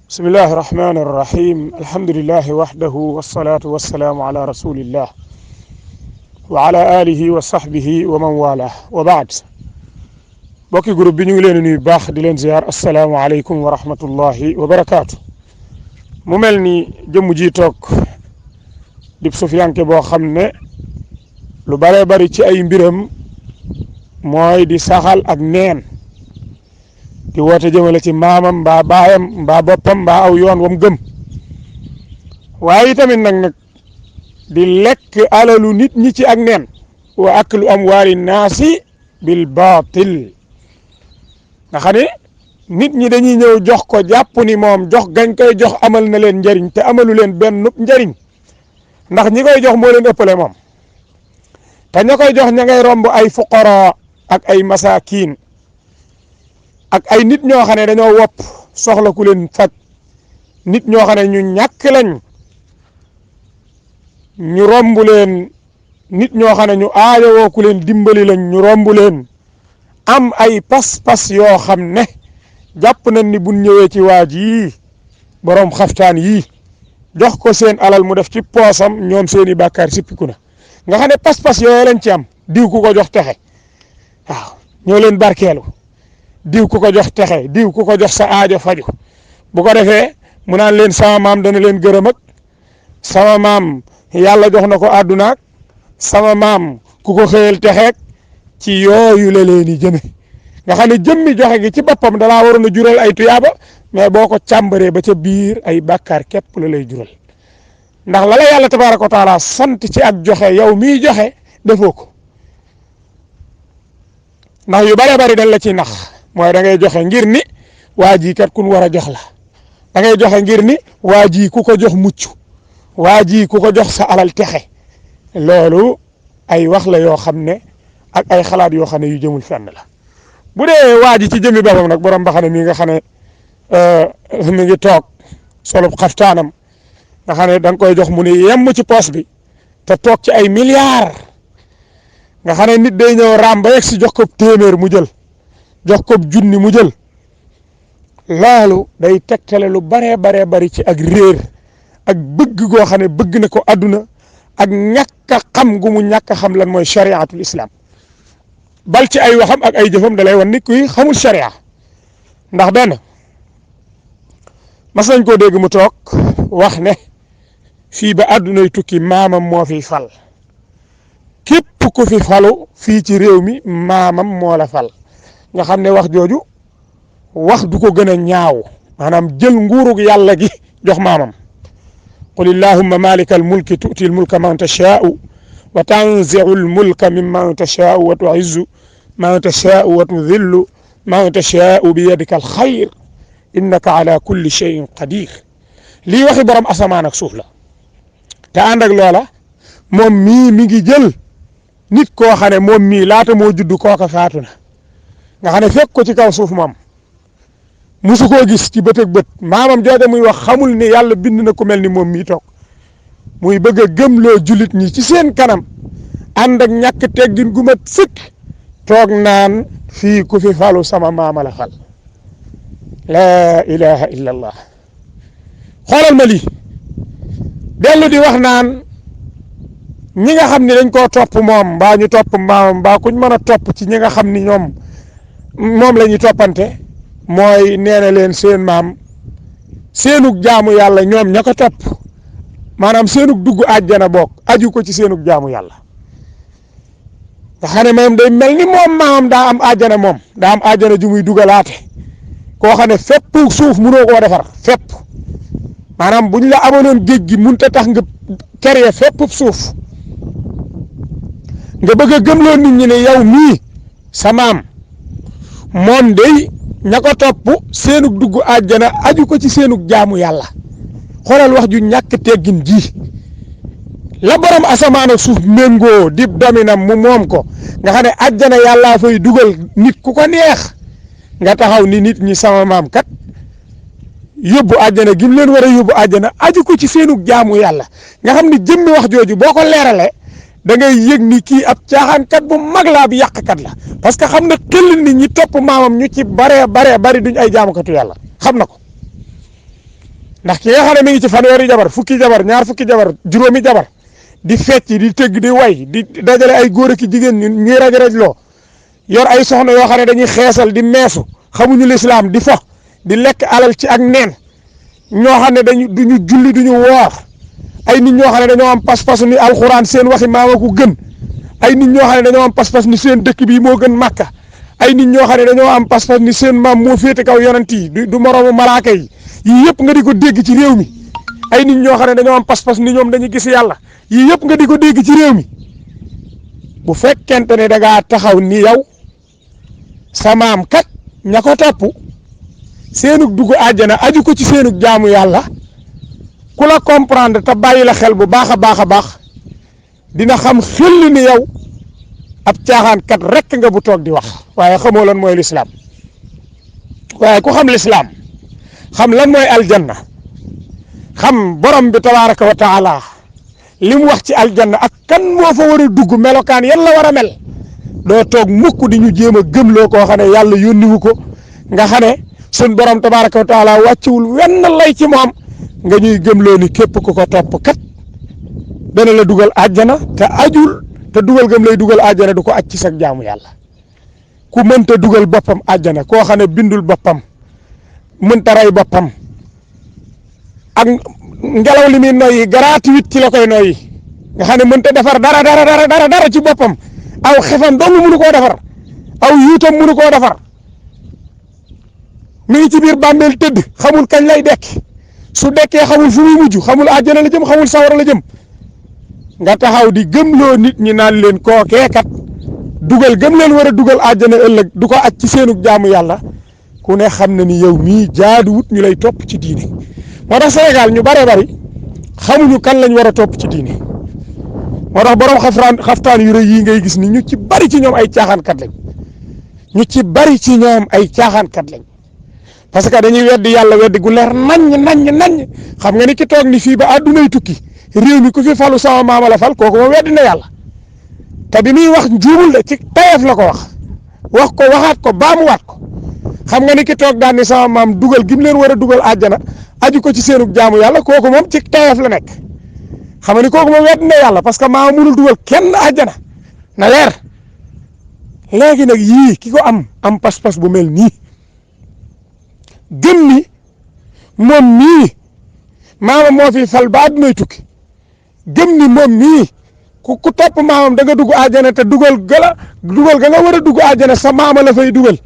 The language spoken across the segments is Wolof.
بسم الله الرحمن الرحيم الحمد لله وحده والصلاة والسلام على رسول الله وعلى آله وصحبه ومن والاه وبعد بوكي جروب بي نيو لين نوي باخ دي لين زيار السلام عليكم ورحمة الله وبركاته mu mel ni jëmm ji toog di sufiyanke boo xam ne lu bare bari ci ay mbiram mooy di saxal ak neen di woote jëmale ci maamam mbaa baayam mbaa boppam mbaa aw yoon wam gëm waaye tamit nag di lekk alalu nit ñi ci ak neen wa aklu amwaali naasi bil baatil nga xam ne nit ñi dañuy ñëw jox ko jàpp ni moom jox gañ koy jox amal na leen njariñ te amalu leen benn njariñ ndax ñi koy jox moo leen ëppale moom te ña koy jox ña ngay romb ay fuqara ak ay masakin ak ay nit ñoo xam ne dañoo wopp soxla ku leen faj nit ñoo xam ne ñu ñàkk lañ ñu romb leen nit ñoo xam ne ñu aajowoo ku leen dimbali lañ ñu romb leen am ay pas-pas yoo xam ne jàpp nañ ni buñ ñëwee ci waaj yii boroom xaftaan yii jox ko seen alal mu def ci poosam ñoom seeni bàkkaar sippiku na nga xam ne pas-pas yooyu lañ ci am diw ku ko jox texe waaw ñoo leen barkeelu diw ku ko jox texe diw ku ko jox sa aajo faju bu ko defee mu naan leen sama maam dana leen gërëm ak sama maam yàlla jox na ko àddunaak sama maam ku ko xëyal texeek ci yooyu la leen di jëme nga xam ne jëmmi joxe gi ci boppam dalaa waroon a jural ay tuyaaba mais boo ko càmbaree ba ca biir ay bàkkaar képp la lay jural ndax la la yàlla tabaaraka wa taala sant ci ak joxe yow miy joxe defoo ko ndax yu bare bari dañ la ci nax mooy da ngay joxe ngir ni waa ji kat kun war a jox la da ngay joxe ngir ni waa ji ku ko jox mucc waa ji ku ko jox sa alal texe loolu ay wax la yoo xam ne ak ay xalaat yoo xam ne yu jëmul fenn la bu dee waa ji ci jëmmi boppam nag borom baxane mi nga xam ne mi ngi toog solub xaftaanam nga xam ne da nga koy jox mu ne yemm ci poos bi te toog ci ay milliards nga xam ne nit day ñëw raam ba yegg si jox ko téeméer mu jël jox ko junni mu jël loolu day tegtale lu baree bari ci ak réer ak bëgg goo xam ne bëgg na ko àdduna ak ñàkk a xam gu mu ñàkk a xam lan mooy chariatul islam bal ci ay waxam ak ay jëfam da lay wan ni kuy xamul sharia ndax benn mas nañ koo dégg mu toog wax ne fii ba àddunay tukki maamam moo fi fal képp ku fi falu fii ci réew mi maamam moo la fal nga xam ne wax jooju wax du ko gën a ñaaw maanaam jël nguurug yàlla gi jox maamam qul illahumma malikal mulki tu'til mulka man tashaa'u wa tanzi'ul mulka mimman tashaa'u wa tu'izzu man tashaa'u wa tudhillu man tashaa'u bi yadika alxayr innaka ala kulli shay'in qadir lii waxi borom asamaan ak suuf la te ànd ak loola moom mii mi ngi jël nit koo xam ne moom mii laata moo judd kooka faatu na nga xam ne fekk ko ci kaw suuf moom musu koo gis ci bët ak bët maamam jooja muy wax xamul ni yàlla bind na ku mel ni moom mii toog muy bëgg a gëmloo jullit ñi ci seen kanam ànd ak ñàkk teggin gu mat sëkk toog naan fii ku fi falu sama maama la fal laa ilaha illa allah xoolal ma lii dellu di wax naan ñi nga xam ne dañ koo topp moom mbaa ñu topp maamam mbaa kuñ mën a topp ci ñi nga xam ni ñoom moom la ñuy toppante mooy nee na leen seen maam seenug jaamu yàlla ñoom ña ko topp maanaam seenug dugg àjjana boog aju ko ci seenug jaamu yàlla nga xam ne moom day mel ni moom maamam daa am àjjana moom daa am àjjana ju muy dugalaate koo xam ne fépp suuf mënoo koo defar fépp maanaam buñ la amaloon géej gi mënut a tax nga créer fépp suuf nga bëgg a gëmloo nit ñi ne yow mii sa maam moom day ña ko topp seenug dugg àjjana aju ko ci seenug jaamu yàlla xoolal wax ju ñàkk teggin ji la borom asamaan ak suuf méngoo dib dominam mu moom ko nga xam ne àjjana yàllaa fay dugal nit ku ko neex nga taxaw ni nit ñi sama maam kat yóbbu àjjana gi mu leen war a yóbbu àjjana aju ko ci seenug jaamu yàlla nga xam ne jëmmi wax jooju boo ko leeralee da ngay yëg ni kii ab caaxaankat bu mag la ab yàqkat la parce que xam na xel nit ñi topp maamam ñu ci baree bari duñ ay jaamukatu yàlla xam na ko ndax ki nga xam ne mi ngi ci fanweeri jabar fukki jabar ñaar fukki jabar juróomi jabar di fecc di tëgg di way di dajale ay góor ak jigéen ñuy raj-rajloo yor ay soxna yoo xam ne dañuy xeesal di meesu xamuñu lislaam di fo di lekk alal ci ak neen ñoo xam ne duñu julli duñu woor ay nit ñoo xam ne dañoo am pas-pas ni alxuraan seen waxi maama ko gën ay nit ñoo xam ne dañoo am pas-pas ni seen dëkk bii moo gën Makka ay nit ñoo xam ne dañoo am pas-pas ni seen maam moo féete kaw yonent yi du moroomu malaaka yi yii yëpp nga di ko dégg ci réew mi ay nit ñoo xam ne dañoo am pas-pas ni ñoom dañuy gis yàlla yii yëpp nga di ko dégg ci réew mi bu fekkente ne da ngaa taxaw ni yow sa maam kat ña ko topp seenug dugg àjjana aju ko ci seenug jaamu yàlla ku la comprendre te bàyyi la xel bu baax a baax a baax dina xam xel ni yow ab caaxaankat rek nga bu toog di wax waaye xamoo lan mooy lislaam waaye ku xam lislaam xam lan mooy aljanna xam borom bi tabaaraka wa taala li mu wax ci aljanna ak kan moo fa war a dugg melokaan yan la war a mel doo toog mukk di ñu jéem a gëmloo koo xam ne yàlla yónniwu ko nga xam ne sun borom tabaaraka wa taala wàccewul wenn lay ci moom nga ñuy gëmloo ni képp ku ko topp kat dana la dugal àjjana te ajul te dugal gëm lay dugal àjjana du ko aj ci sag jaamu yàlla ku mënta dugal boppam àjjana koo xam ne bindul boppam mënta rey boppam ak ngelaw li muy noyyi gratuit ci la koy noyyi nga xam ne mënta defar dara ci boppam aw xefam dong mënu koo defar aw yuutam mënu koo defar mi ngi ci biir bàmmeel tëdd xamul kañ lay dekk su dekkee xamul fu muy mujj xamul àjjana la jëm xamul sawara la jëm nga taxaw di gëmloo nit ñi naan leen kookee kat dugal gëm leen war a dugal àjjana ëllëg du ko aj ci seenug jaamu yàlla ku ne xam na ni yow mii jaaduwut ñu lay topp ci diine moo tax Sénégal ñu bare bari xamuñu kan lañ war a topp ci diine moo tax borom xaftaan yu rëy yii ngay gis ni ñu ci bari ci ñoom ay caaxaankat lañ ñu ci bari ci ñoom ay caaxaankat lañ parce que dañuy weddi yàlla weddi gu leer naññ xam nga ni ki toog ni fii ba àddunay tukki réew mi ku fi falu sama maama la fal kooku moom weddi na yàlla te bi muy wax njuumul de ci tayef la ko wax ko waxaat ko baamuwaat ko xam nga ni ki toog daan ni sama maam dugal gi mu leen war a dugal àjjana aju ko ci seenug jaamu yàlla kooku moom ci tayef la nekk xam nga ni kooku moom weddi na yàlla parce que maama mënul dugal kenn àjjana na leer léegi nag yii ki ko am pas-pas bu mel nii gëm ni moom mii maama moo fi fal ba àddunay tukki gëm ni moom mii ku topp maamam da nga dugg àjjana te dugal ga nga war a dugg àjjana sa maama la fay dugal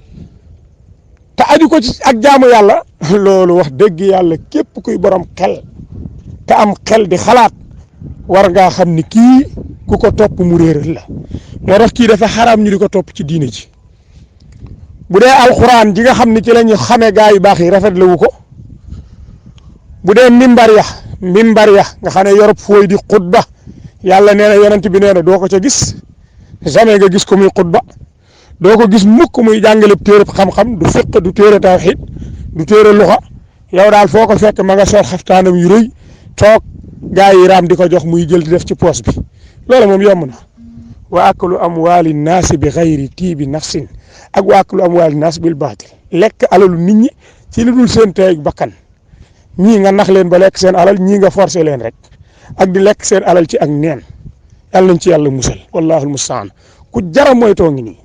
te aju ko ci ak jaamu yàlla loolu wax dëgg yàlla képp kuy borom xel te am xel di xalaat war ngaa xam ni kii ku ko topp mu réeral la moo tax kii dafa xaraam ñu di ko topp ci diine ji bu dee alxuraan ji nga xam ne ci la ñu xamee gaa yu baax yi rafetlu wu ko bu dee mimbar ya nga xam ne yorop fooy di xutba yàlla nee na yonent bi nee na doo ko ca gis jamais nga gis ko muy xutba doo ko gis mukk muy jàngale téereb xam-xam du fiq du téere tawxiid du téere luxa yow daal foo ko fekk ma nga sol xaftaanam yu rëy toog gaa yi raam di ko jox muy jël di def ci poos bi loolu moom yomb na wa aklu amwaali naasi bi xayri tiibi nafsin ak wa aklu amwaali naas bil baatil lekk alalu nit ñi ci lu dul seen teeg bakkan ñii nga nax leen ba lekk seen alal ñii nga forcé leen rek ak di lekk seen alal ci ak neen yàlla nañ ci yàlla musal wallaahu almustaan ku jara moytoo ngi nii